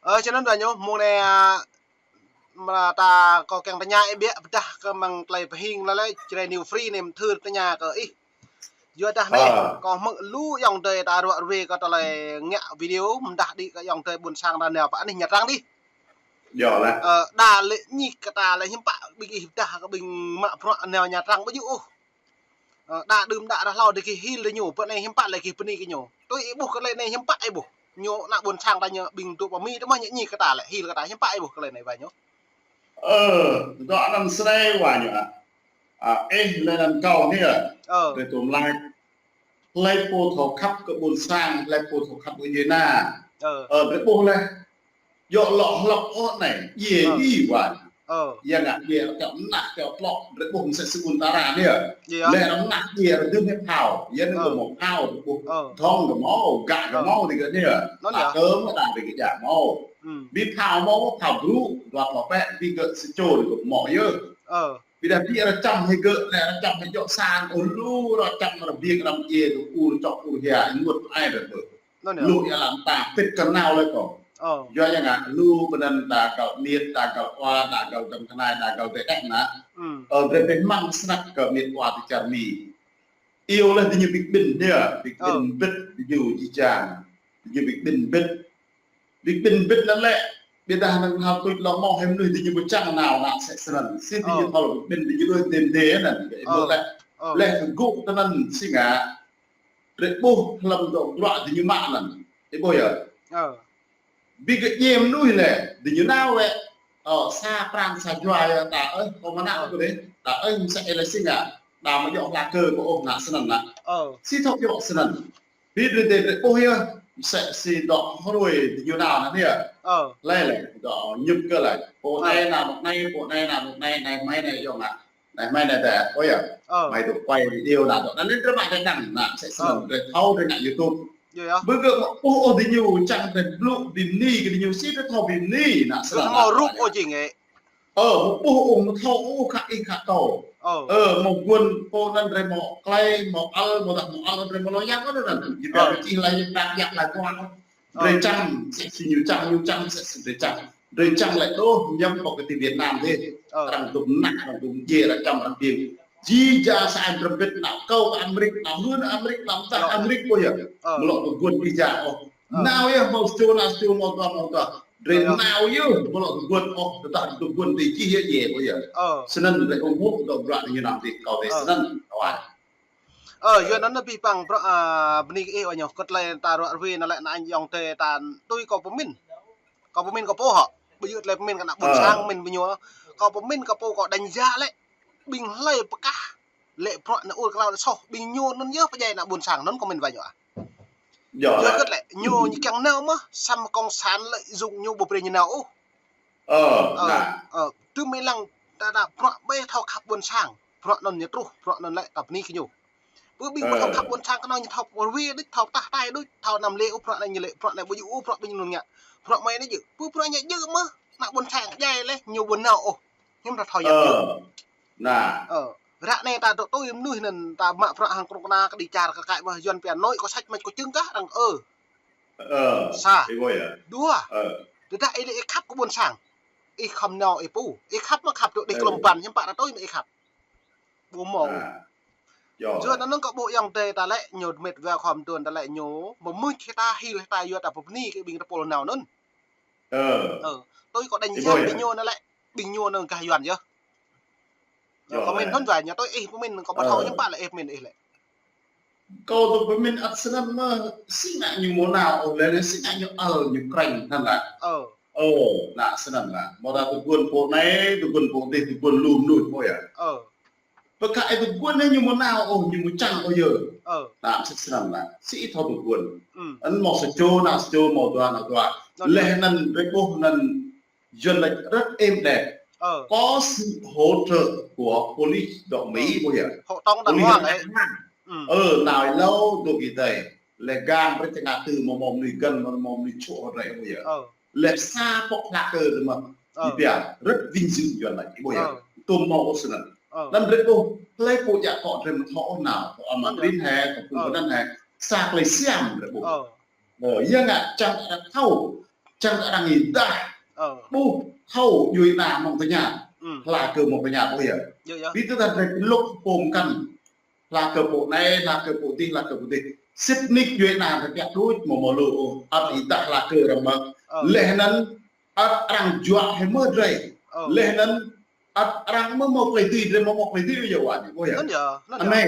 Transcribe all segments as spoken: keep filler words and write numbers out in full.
Ơ, čơnăn đa ñu, mơ̆ng anai, a, mă ta kâo kiăng tơña ih biă pơdah kơ mơ̆ng tơlơi pơhing lĕ lĕ, Jrai New Free anai mơ̆ thâo tơña kơ ih. Yua dah anai, Ơ. kâo hmư̆ lu ayŏng adơi ta ruă ruê kơ tơlơi ngă video, mơdah đĭ kơ ayŏng adơi ƀôn sang ta nao pơ anih Nha Trang đih. Yơh lah. Ơ, đa lĕ ñik kơ ta lĕ hiư̆m pă ƀing ih pơdah kơ ƀing mă bruă nao Nha Trang ƀu djơ̆ ôh. Ơ, đa đưm đă rah hlâo đa gih hil đa ñu, pơ anai hiư̆m pă lĕ gih bơni kơ ñu. Tui ih ƀuh kơ tơlơi anai hiư̆m pă ih ƀuh. Ñu ană ƀôn sang ta ñu ƀing dŏ pơ Mi tơ mơ̆ ñu ñik kơ ta lĕ hil kơ ta hiư̆m pă ih ƀuh kơ tơlơi anai wa ñu. Ơ, dŏ anăn srei wa ñu ah. A, ih lĕ anăn kâo anai ah. Ơ. Drei tŭm lač. Hlei pô thâo khăp kơ ƀôn sang, hlei pô thâo khăp kơ djuai ania. Ơ. Ơ, drei ƀuh leh. Yua lŏ hlăp ôh anai, djiê Ơ. djiê wa. Ơ. Yang ngă djiê rơkâo mơnah rơkâo tlŏk, drei ƀuh mơsĕ si ƀun ta ră anai ah. Djiê ah. Leh rơkâo mơnah djiê rơdưh anai phao, yang anai Ơ. kơ mâo phao, drei ƀuh Ơ. dhŏng kơ mâo, gă kơ Ơ. mâo, dih kơ anai ah. Anŭn Ta yơh. kơ mâo, đang dih kơ djă mâo. Hm. Bi phao mâo, phao brŭ, dua phao pĕ, bi gơ̆ sĭt čô dih kơ mâo yơh. Ơ. Ƀiădah ƀiă rơčăm hĭ gơ̆, lĕ rơčăm hĭ djŏ sang, ôh lu rơčăm rơbiêng răm djiê kơ ur čŏk ur hia, ih mŭt ai rơbơ. Anŭn yơh. Lu ia lăm ta pĭt kơ nao lĕ kâo. Ơ. Yua yang ngă, lu bơnăn đa găl miêt, đa găl wa, đa găl găm kơnai, đa găl tê đeh nă. Hm. Ơ, drei pĕ mơ̆ng snăk kơ miêt wa ti čar Mi. Iâu leh dih ñu bi kƀĭn anai ah, bi Ơ. kƀĭn bĭt, dih ñu jih jang. Dih ñu bi kƀĭn bĭt. Bi kƀĭn bĭt anăn lĕ, ƀiădah anăn hal tuč lŏ mâo hĭ mơnuih dih ñu ƀu čang nao nă mơsĕ snăn. Si dih ñu Ơ. thâo bi kƀĭn dih ñu đuaĭ dêh dêh anăn, kơ ih ƀuh Ơ. leh. Ơ. Leh kơ gŭ tơ anăn si ngă, drei ƀuh hlăm dŏ bruă dih ñu mă anăn. Ih ƀuh yơh. Ơ. Bi kơ djiê mơnuih lĕ, dih ñu nao wĕ. Ơ, sa pran sa jua yơh ta, ơ, kâo mơnă Ơ. kơ dih, ta, ơ, mơsĕ ih lĕ si ngă, ta mă djŏ hla kơ kơ ôh nă snăn nă. Ơ. Si thâo djŏ snăn. Bi drei dêh drei ƀuh yơh, mơsĕ si dŏ hrơi dih ñu nao anăn yơh. Ơ. Leh lĕ, dŏ ñŭp kơ lĕ. Pô Ơ. anai nao anŭn anai, pô anai nao anŭn anai, anai hmei anai yơh ngă. Anai hmei anai dêh, ơ yơh. Ơ. Hmei dŏ quay video nă dŏ. Anăn drei mă drei đăng nă, mơsĕ snăn Ơ. drei thâo drei ngă YouTube. Yơh yơh. Bơ gơ̆ mă ƀuh ôh dih ñu, čang drei blŭ bi mni kơ dih ñu, si drei thâo bi mni nă Kơ snăn mâo nă rup ôh jing ĕ. Ơ, mă ƀuh ôh, mă thâo ôh, khă ih khă kâo. Ơ. Ơ, mâo guôn pô anăn drei mâo klei, mâo ăl, mâo dah mâo ăl, drei mâo lŏ yap kơ anăn. Jih Ơ. pia čih laih, dah yap laih kuă. Ơ. Drei čang, mơsĕ si ñu čang, ñu čang, mơsĕ si drei čang. Drei čang lĕ đôč, ñăm pŏk kơ ti Việt Nam dih. Ơ. Arăng dŭm mơnah, arăng dŭm djiê, arăng čăm, arăng biêng. Jih jang sa ai drăm bĭt nao, kâo kơ Amêrik, nao hưn Amêrik, nao mơtah Ơ. Amêrik ƀuh yơh. Ơ. Mă lŏ tơ guôn jih jang ôh. Ơ. Nao yơh, mâo sô nao sô mâo dua mâo dua. Drei Ơ. nao yơh, mă lŏ tơ guôn ôh, tơdah tơ guôn drei čih yơh djiê ƀuh yơh. Ơ. Snăn drei ƀuh ƀuh dŏ bruă ñu nao dih kâo dih Ơ. snăn, kâo ah. Ơ, yua anăn anăn bi păng bruă, a, bơni kơ ih wa ñu, kơ tơlơi ta ruă ruê anăn lĕ anăn ayŏng adơi ta tui kâo pơmĭn. Kâo pơmĭn kơ pô hŏ, ƀu djơ̆ tơlơi pơmĭn kơ ană ƀôn Ơ. sang mĭn ƀu ñu, kâo pơmĭn kơ pô kâo đánh giá lĕ, ƀing hlơi pơkah, lĕ bruă anăn ur kơ hlâo lĕ soh, ƀing ñu anăn yơh pơdjai ană ƀôn sang anăn kâo mĭn wa ñu ah. Yơh Yua lĕ. kơ lĕ, ñu ñu kiăng nao mơh, samơ̆ cộng sản lợi dụng ñu ƀu brơi ñu nao ôh. Ơ, Ơ, nă. ơ, tơm ih lăng ta, ta bruă ƀai thâo khăp ƀôn sang. Bruă anăn ñu truh, bruă anăn lĕ ta bơni kơ ñu. Pơ ƀing ƀu thâo Ơ. khăp ƀôn sang kơ anăn ñu thâo ruai đôč, thâo tah tai đôč, thâo năm lĕ ôh bruă anai ñu lĕ, bruă anai ƀu djơ̆ ôh bruă ƀing ñu ngă. Bruă mơi anai djơ̆, pơ bruă ñu djơ̆ mơh, ană ƀôn sang djai leh, ñu ƀu nao ôh. Hiư̆m ta thâo yap Ơ. djơ̆. Nă. Ơ, ră anai ta dŏ tui mơnuih anăn ta mă bruă hăng krŭng kơna kơđi čar kơ kaĭ mơh Yuăn pia nội có sách mách có chứng kah arăng ơ. Ơ, Sa. ih ƀuh yơh. Dua. Ơ. Tơdah ih lĕ ih khăp kơ ƀôn sang. Ih khŏm nao ih pô. Ih khăp mơ̆ khăp dŏ đih Ơ. klŏm ban hiư̆m pă ta tui mơ̆ ih khăp. Ƀu mâo. Nă. Yơh. Yua anăn kơ ƀuh ayŏng adơi ta lĕ ñu mĕt wa khŏm tuan ta lĕ ñu. Mơ̆ mưč hĭ ta hil hĭ ta yua ta pơbơni kơ ƀing tơpul nao anăn. Ơ. Ơ. Tui kâo đánh giá ƀing ñu anăn lĕ. Ƀing ñu anăn gah Yuăn yơh. Yơh, kâo mĭn lĕ. Hnŭn wa ñu tui ih pơmĭn kâo ƀu thâo Ơ. hiư̆m pă lĕ ih pơmĭn ih lĕ. Kâo tơ pơmĭn ăt snăn mơh, si ngă ñu mâo nao ôh lĕ, si ngă ñu ăl ñu krĕng anăn lah. Ơ. Ơ, nă snăn lah. Mâo dah tơ guôn pô anai, tơ guôn pô dih, tơ guôn lu mơnuih ƀuh yơh. Ơ. Pơkă ih tơ guôn anai ñu mâo nao ôh, ñu mâo čang ôh yơh. Ơ. Nă mơsĕ snăn lah. Si ih thâo tơ guôn. Ơ. Anăn mâo sa čô nao sa čô, mâo dua nao dua. Ơ. Leh anăn drei ƀuh anăn Yuăn lač rất êm đẹp. Ơ. Có sự hỗ trợ của police dŏ Mi ƀuh yơh. Hŏ tŏng đang Police ngoan anăn lĕ. Ơ, nao êlâo dŏ kơ drei. Leh gang brei tơngă tơ mâo mâo mơnuih găn, mâo mâo mơnuih čŏk hŏ drei ƀuh yơh. Ơ. Leh sa pŏk hlak kơ tơ mơh. Ơ. Ih pia, rất vinh dự Yuăn lač ƀuh yơh. Ơ. Tơm mâo ôh snăn. Ơ. Anăn drei ƀuh, hlei pô djă kŏ drei mơ̆ thâo ôh nao, kŏ ama Anăn. Brin hĕ, kŏ phung Ơ. Bơnăn hĕ, sa klei siam drei ƀuh. Ơ. Ơ, yua ngă čang arăng thâo. Čang arăng ih dah. Ơ. Ƀuh thâo djuai ana mơ̆ng tơña. Ư. Hla kơ mơ̆ng tơña ƀuh yơh. Yơh, yơh. Ƀiădah drei lŏk pôm kăn. Hla kơ pô anai, hla kơ pô adih, hla kơ pô adih. Sĭt nik djuai ana drei pioh đôč mơ̆ mơ̆ lu ôh. Ăt ih dah hla kơ arăng mơ̆. Ơ. Laih anŭn ăt arăng juă hĭ mơ̆ drei. Ơ. Laih anŭn ăt arăng mơ̆ mơ̆ klei dưi, drei mơ̆ mơ̆ klei dưi yơh wa ñu, ƀuh yơh. Anŭn yơh, anŭn yơh. Anai,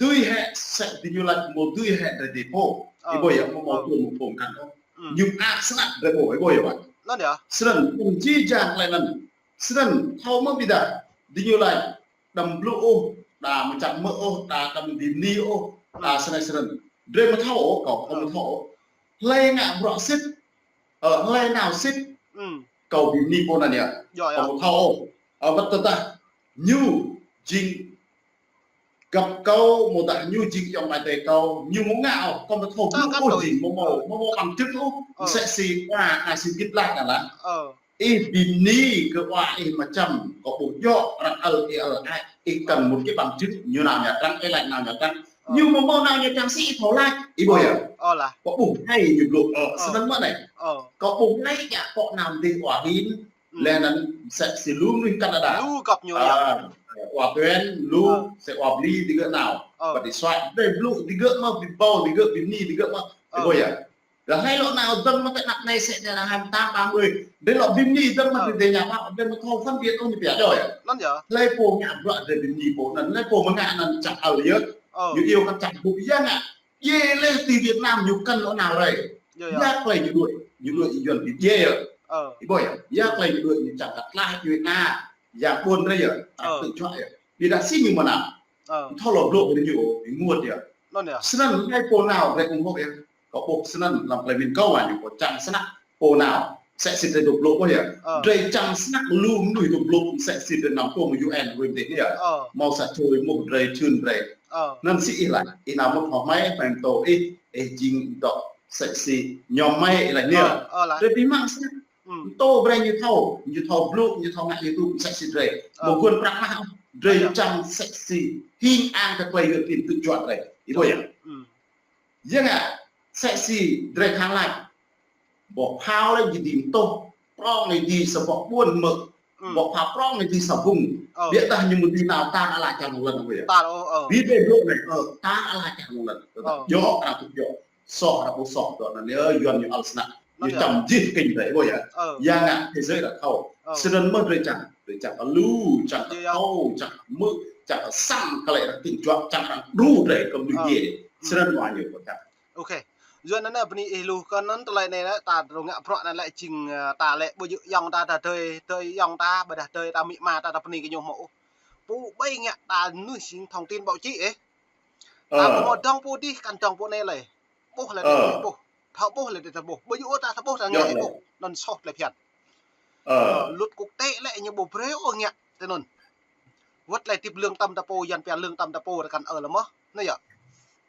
dưi hĭ sĭt djuai ana mơ̆ dưi hĭ drei dĭ pô. Ơ. Ih ƀuh yơh mơ̆ mơ̆ ơ. Pô mơ̆ pôm kăn ôh. Ư. Ñu mơak snăk drei pô, ih ƀuh yơh wa. Anŭn yơh. Snăn, kăn či jang klei anŭn. Snăn, thâo mơ̆ ƀiădah, djuai ana đăm blŭ ôh, đa mơčăm mơ̆ ôh, đa đăm bi mni ôh, đa snei snăn. Drei mơ̆ thâo ôh, kâo, kâo mơ̆ thâo ôh. Hlei ngă bruă sĭt, ơ, hlei nao sĭt, kâo bi mni pô anăn yơh. Yơh, yơh. Kâo mơ̆ thâo ôh. Ơ, wăt tơdah ñu jing găp kâo, mơ̆ dah ñu jing ayŏng amai adei kâo, ñu mơ̆ ngă ôh, kâo mơ̆ thâo blŭ ôh jing, mơ̆ mơ̆, mơ̆ mơ̆ bằng chứng ôh, msĕ si wa, a si gĭt lah anăn lah. Ơ. Ih bi mni kơ wa ih mơčăm, kâo ƀuh djŏ arăng ăl ih ăl ai, ih kăn mŭt kơ bằng chứng, ñu nao Nha Trang, ih laĭ nao Nha Trang. Ơ. Ñu mơ̆ mơ̆ nao Nha Trang si ih thâo laĭ, ih ƀuh yơh. Ơ, lah. Kâo ƀuh hai ñu blŭ, ơ, snăn mơ̆ anai. Ơ. Kâo ƀuh laĭ yơh kâo nao dih wa hin, ư. Laih anăn msĕ si lu mnuih Canada. Lu găp ñu yơh. Ơ, wa Tuen, lu, ơ. Sĕ wa Bli digơ̆ nao. Ơ. Ƀă đi suai, drei blŭ digơ̆ mơ̆, bi ƀâo digơ̆, bi mni digơ̆ mơ̆, ih ƀuh yơh. Dah hlei lŏ nao dơ̆ng mơ̆ tơ anăp anai sĕ anai năm hai tám ba mươi. Drei lŏ bi mni dơ̆ng mơ̆ tơ dih ñu pă, drei mơ̆ thâo phân biệt ôh ñu pia djŏ yơh. Anŭn yơh. Hlei pô ngă bruă drei bi mni pô anăn, hlei pô mơ̆ ngă anăn čang ăl yơh. Ơ. Ñu iâu kăn čang ƀu ya ngă. Djai laih ti Việt Nam ñu kăn lŏ nao rai. Yơh, yơh. Ya klei ñu đuaĭ, ñu đuaĭ Yuăn bi djai yơh. Ơ. Ih ƀuh yơh. Ya klei ñu đuaĭ ñu čang kăt tlaih djuai ana. Yang ƀuôn rai yơh. Ơ. Tơčuă yơh. Ƀiădah si ñu mơ̆ nao. Ơ. Thâo lŏ blŭ kơ ñu, ih ƀuh yơh. Anŭn yơh. Snăn hlei pô nao drei ung hôp yơh. Kâo ƀuh snăn lăm klei mĭn kâo wa ñu kâo čang snăk pô nao. Msĕ si drei dŏ blŭ ƀuh yơh. Ơ. Drei čang snăk lu mnuih dŏ blŭ msĕ si drei nao pô mơ̆ U N rĭm dih yơh. Ơ. Mâo sa čô ih mŭt drei čhưn drei. Ơ. Anăn si ih laĭ, ih nao mŭt hŏng mơi, mơi mtô ih, ih jing dŏ msĕ si ñu mơi ih laĭ anai. Ơ, ơ, laĭ. Drei bi mơ̆ng snăk. Ư. Mtô brei ñu thâo, ñu thâo blŭ, ñu thâo ngă YouTube msĕ si drei. Ơ. Mơguôn prăk mah, drei čang msĕ si hing ang kơ klei Yuăn klin tŭ juă drei. Ih ƀuh yơh. Ư. Ya ngă, msĕ si drei khăng laĭ. Boh phao lĕ ñu dĭ mtô, prŏng lĕ dĭ sa boh ƀuôn mơ̆. Ư. Boh phao prŏng lĕ dĭ sa bŭng. Ơ. Ƀiădah ñu mơ̆ dĭ nao tan ala čar lŏn anŭn yơh. Tan ôh, ơ. Bi drei blŭ anai, ơ, tan ala čar lŏn. Ơ. Djŏ, arăng tŭ djŏ. Soh arăng ƀu soh dŏ anăn yơh, Yuăn ñu ăl snăk. Ñu čăm jih kĭn drei ƀuh yơh. Ơ. Ya ngă thế giới arăng thâo. Ơ. Snăn mơ̆ drei čang, drei čang kơ lu, čang kơ thâo, čang kơ hmư̆, čang kơ săng kơ lĕ arăng tĭng juă, čang arăng đru drei kơ mnuih djai. Snăn wa ñu kâo čang. Ôkê. Yua anăn bơni ih lu kơ anăn tơlơi anai ta dŏ ngă bruă anăn lĕ jing, ơ, ta lĕ ƀu djơ̆ ayŏng ta, ta adơi, adơi ayŏng ta, ƀiădah adơi ta amĭ ama ta, ta bơni kơ ñu mơ̆ ôh. Pô ƀai ngă ta mnuih jing thông tin báo chí ih. Ta ƀu mâo dŏng pô adih kăn dŏng pô anai lĕ. Ƀuh lĕ drei ƀuh. Thâo ƀuh lĕ drei ƀuh. Ƀu djơ̆ ôh ta thâo ƀuh ta ngă ih ƀuh. Anăn soh klei phiăn. Ơ, luật quốc tế lĕ ñu ƀu brei ôh ngă tui anŭn. Wăt lĕ tĭp lương tâm ta pô, Yuăn pia lương tâm ta pô ta kăn ơ lĕ mơh. Anai yơh.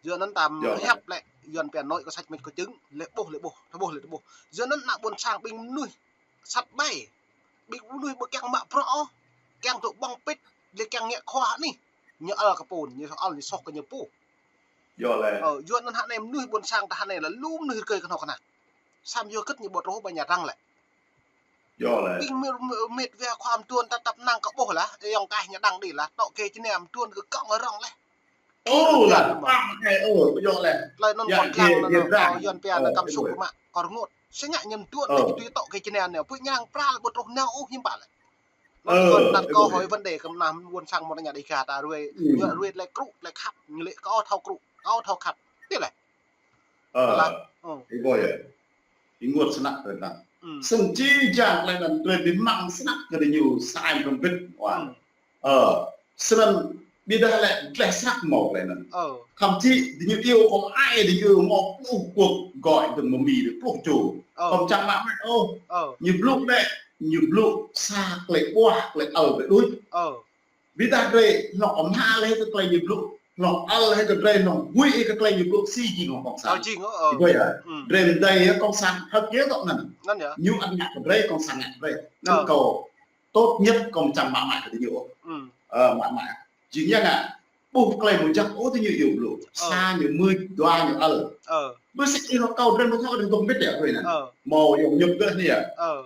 Yua anăn ta hiăp lĕ Yuăn pia nói có sách mách có chứng, lĕ ƀuh, lĕ ƀuh, ta ƀuh, lĕ ta ƀuh. Yua anăn ană ƀuôn sang ƀing mnuih sat ƀai. Ƀing mnuih ƀu kiăng mă bruă ôh, kiăng dŏ ƀơ̆ng pĭt, lĕ kiăng ngă khua anih. Ñu ăl kơ pô, ñu ăl ñu soh kơ ñu pô. Yơh lĕ. Ơ, yua anăn hă anai mnuih ƀuôn sang ta hă anai lĕ lu mnuih rơgơi kơnuk kơna. Săm yua kơ̆t ñu ƀu truh ƀơi Nha Trang lĕ. Yơh lĕ. Ƀing mĕt, mĕt wa khua mduôn ta tăp năng kơ ƀuh lah, ayŏng kaih ñu đăng đĭ lah, tŏ kơ čơnam mduôn kơ kŏng rŏng leh. Ơ, lah, păng kơ, ơ, yơh lĕ. Tơlơi anŭn kŏn lăng anŭn, Yuăn pia anăn cảm xúc kơ mă, kơ rơngot. Sĭt ngă ñu mduôn lĕ, tui tŏ kơ čơnam anai, pui ñang pral ƀu truh nao ôh hiư̆m pă lĕ. Anŭn kơ anăn kơ hơi vấn đề kơ ană ƀuôn sang mơ̆ ană Đêga ta ruai, ruai tơlơi krŭ, tơlơi khăp, ñu lĕ kơ thâo krŭ, kơ thâo khăp. Tui lĕ. Ơ, ih ƀuh yơh. Ih ƀuh snăk tơlơi anăn. Snăn či jang tơlơi anăn, tơlơi bi mơ̆ng snăk kơ diñu sa ai mơ̆ng bĭt. Ơ, snăn ƀiădah lĕ tơlơi snăk mâo tơlơi anăn. Thậm chí diñu iâu kơ ai diñu mâo pluh cuộc gọi dơ̆ng mơ̆ mĭn pluh čô. Kâo čang mă mă ôh. Ñu blŭ lĕ, ñu blŭ sa tơlơi ƀuah, tơlơi ăl tơlơi đuč. Ƀiădah drei hlŏng amra lĕ kơ tơlơi ñu blŭ, hlŏng ăl lĕ kơ drei, hlŏng huĭ kơ tơlơi ñu blŭ si jing hŏng cộng sản. Ih ƀuh yơh. Drei mdei yơh cộng sản hơ̆k yơh tŏ anăn. Ñu ăt ngă kơ drei, cộng sản ngă kơ drei. Anăn kâo tốt nhất kâo čang mă mă kơ diñu. Ơ, mă mă. Jing ya ngă. ƀuh tơlơi mơjăk ôh tơ ñu iâu blŭ. Sa ñu mưč, dua ñu ăl. Bơ sĭt ih rơkâo drei mơ̆ thâo đơ̆ng tơm bĭt yơh, ƀơi anŭn. Mâo yŏng ñŭp gơ̆ anai yơh.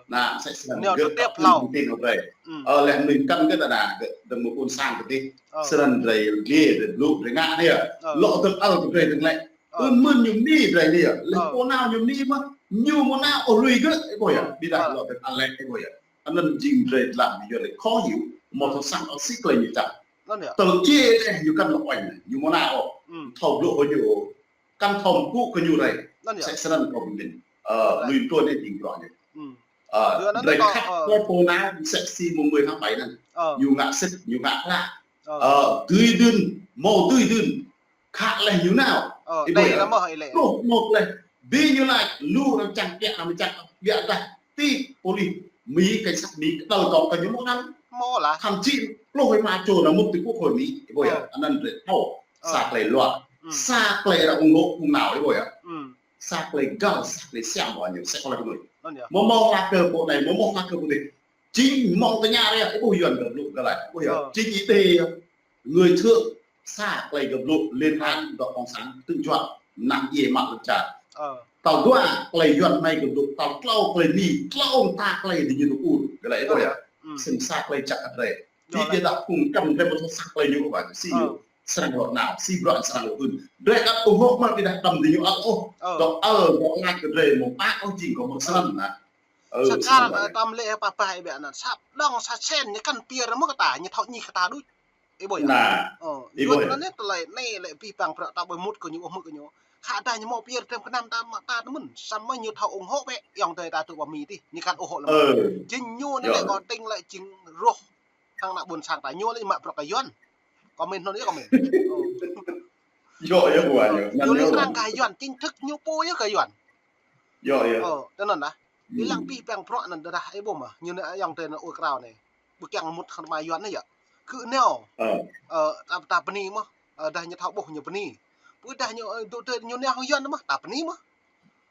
Nao, sĭt sĭt anŭn gơ̆ tơpă pơlau tin hŏ drei. Ơ, leh mĭn kăn gơ̆ ta đa gơ̆ đơ̆ng mơ̆ ƀôn sang kơ tih. Sĭt anŭn drei lĕ, drei blŭ, drei ngă anai yơh. Lŏ tơ̆ng ăl kơ drei tơ̆ng lĕ. Ơ, mưn ñu mĭn drei anai yơh. Lĕ pô nao ñu mĭn mơ̆, ñu mơ̆ nao ôh lui gơ̆, ih ƀuh yơh. Ƀiădah lŏ tơ̆ng ăl lĕ, ih ƀuh yơh. Anŭn jing drei lăm ñu lĕ khó hiểu, mơ̆ thâo săng ôh sĭt tơlơi ñu čang. Tơl či lĕ ñu kăn lŏ oanh, ñu mơ̆ nao ôh. Thâo blŭ hŏ ñu ôh. Kăn thâo mơkŭ kơ ñu rei. Sĭt sĭt anŭn kâo pơmĭn. Ơ, lui tuan anai jing bruă ñu. Ơ, drei khăp kơ pô nao, sĭt si mơ̆ng mười tháng bảy anŭn. Ñu ngă sĭt, ñu ngă klă. Ơ, tui dưn, mâo tui dưn. Khă leh ñu nao. Ih ƀuh yơh. Pluh mơ̆ leh. Bi ñu laĭ, lu arăng čang ƀiă, arăng čang ƀiă dah. Ti pôlis Mi, cảnh sát Mi, kơdăl kâo kơ ñu mơ̆ anŭn. Mơ̆ lah. Thậm chí pluh rơma čô nao mŭt ti quốc hội Mi. Ih ƀuh yơh. Anŭn drei thâo. Sa tơlơi luă. Sa tơlơi arăng ủng hộ phung nao, ih ƀuh yơh. Sa tơlơi găl, sa tơlơi siam ƀơi ñu, sĭt kâo laĭ kơ ñu. Mơ̆ mâo hla kơ pô anai, mơ̆ mâo hla kơ pô adih. Jing mơ̆ng tơña rei, ih ƀuh Yuan gơ̆ blŭ gơ̆ laĭ, ih ƀuh yơh. Jing ih tê yơh. Người thượng sa tơlơi gơ̆ blŭ lên án dŏ cộng sản tự do, năm djai mă lŏn čar. Tal dua tơlơi Yuan anai gơ̆ blŭ, tal klâo tơlơi Mi, klâo mơta tơlơi dih ñu tŭ ur, gơ̆ laĭ, ih ƀuh yơh. Sĭt sa tơlơi čăk kơ drei. Ti ƀiădah phung čăm drei ƀu thâo sa tơlơi ñu ƀă si ñu. Srăng lŏ nao, si bruă srăng lŏ hưn. Drei ăt ƀu hơ̆k mơ̆ ƀiădah đăm dih ñu ăl ôh. Dŏ ăl, dŏ laĭ kơ drei mơ̆ pă ôh jing kâo mơ̆ srăng nao. Ơ, srăng nao. Sa kar tăm lĕ pă pă ih ƀiă anŭn. Sa đŏng sa sen ñu kăn pơyơr mơ̆ kơ ta, ñu thâo ñi kơ ta đôč. Ih ƀuh yơh. Ơ, ih ƀuh yơh. Anŭn tơlơi anai lĕ abih bang bruă ta ƀu mŭt kơ ñu ôh mơ̆ kơ ñu. Khă dah ñu mâo pơyơr tơm kơnăm ta mă ta tơmơ̆n. Samơ̆ ñu thâo ủng hộ bĕ, ayŏng adơi ta tŭ ƀă Mi tih, ñu kăn ủng hộ lăm. Jing ñu anai lĕ kâo tĭng lĕ jing rŏh. Hăng ană ƀôn sang ta ñu lĕ mă bruă kơ Yuan. Kâo mĭn anŭn yơh kâo mĭn. Ơ. Yơh, yơh, ƀuh yơh. Ñu lĕ arăng kơ Yuan, chính thức ñu pô yơh kơ Yuan. Yơh, yơh. Ơ, tui anŭn dah. Ih lăng abih bang bruă anŭn dah, ih ƀuh mơ̆. Ñu anai ayŏng adơi anŭn ur krao anai. Ƀu kiăng mŭt hăng tơma Yuan anai yơh. Kơ nao. Ơ, ta, ta bơni mơ̆. Ơ, dah ñu thâo ƀuh ñu bơni. Ƀu dah ñu, ơ, dŏ tơ ñu nao hăng Yuan mơ̆, ta bơni mơ̆.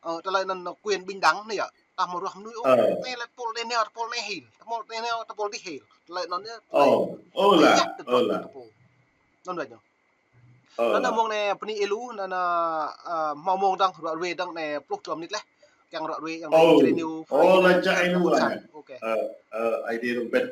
Ơ, tơlơi anŭn quyền bình đẳng anai yơh. Ta mơ̆ ruah mơnuih ôh. Anai lĕ tơpul anai nao, tơpul anai hil. Tơpul anai nao, tơpul adih hil. Tơlơi anŭn yơh. Ơ, ơ lah, ơ lah. Anŭn wơ̆t ñu. Anŭn mơ̆ng anai bơni ih lu, anŭn, ơ, hmâo mơ̆ng dơ̆ng, ră ruai dơ̆ng anai pluh dua mơnit leh. Kiăng ră ruai, kiăng ră ruai. Ơ, lah čang ih lu lah. Ơ, ơ, Aê Diê rŏng pĕt.